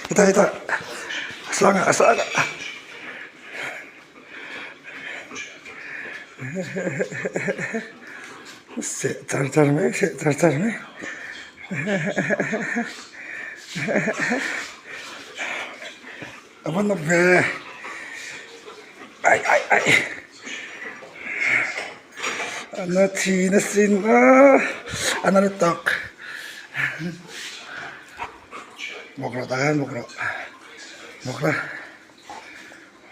Hetah hetah a sang ah a sang ah. Seh char char mai seh char char mai a va nawm ve ai ai ai a na thin asin a a na lutuk bawk rawh tah hian bawk rawh bawk la.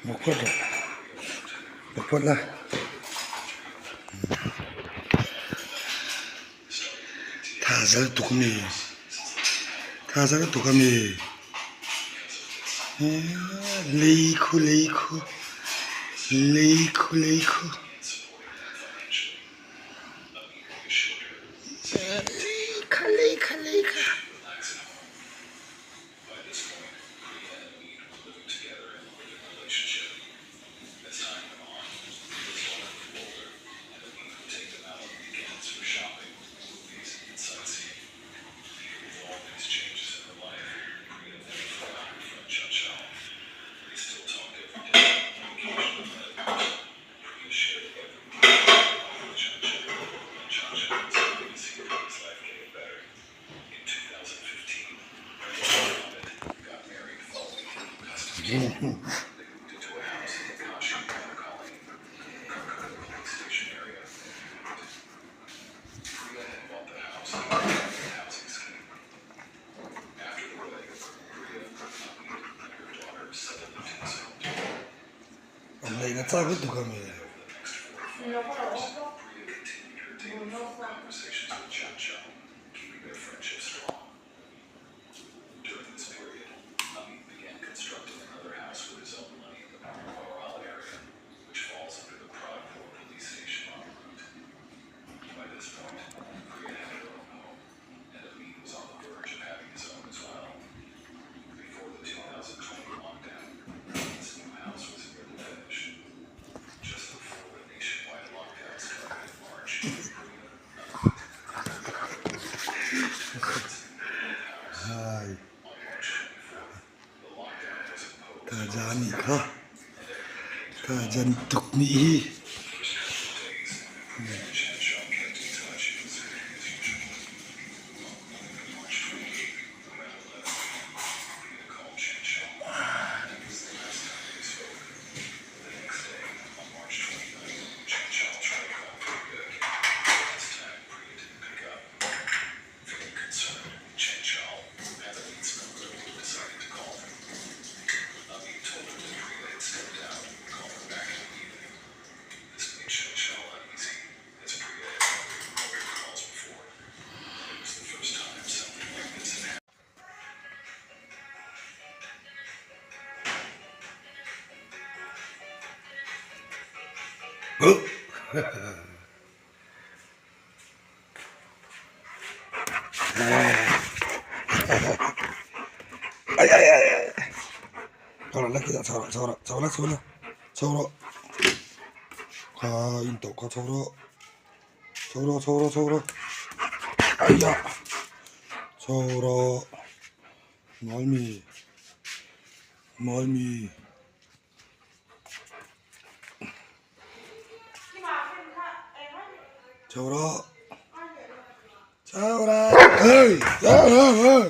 Bawk phawt rawh bawk phawt la tha zal tuk a mi tha zal tuk a mi lei khu lei khu lei khu lei khu lei kha lei kha lei kha. An neihna chak lutuk a mi. Hai Taja a nih kha Taja ni tuk nih hi. Ai ai ai ai chho rawh la khitah chho rawh chho rawh chho la chho la chho rawh kha in tawh kha chho rawh chho rawh chho rawh chho rawh aiah chho rawh mawi mawi. Chho rawh chho rawh hey hey hey.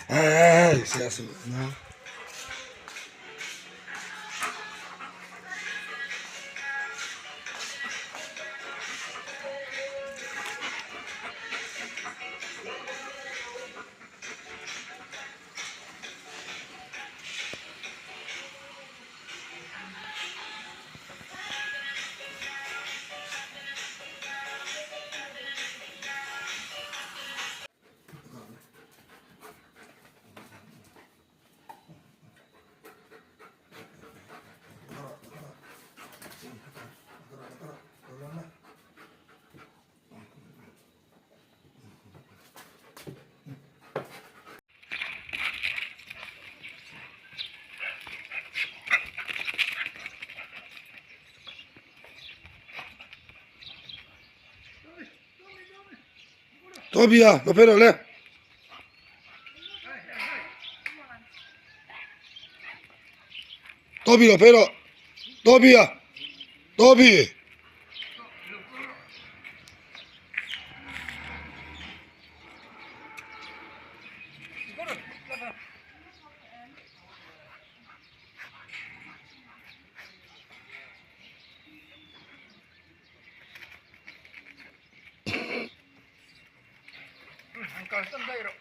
Hey, siya su na. Toby a, lo phei rawh le. Toby lo phei rawh. Toby a. Toby. An kalsan daih rawh.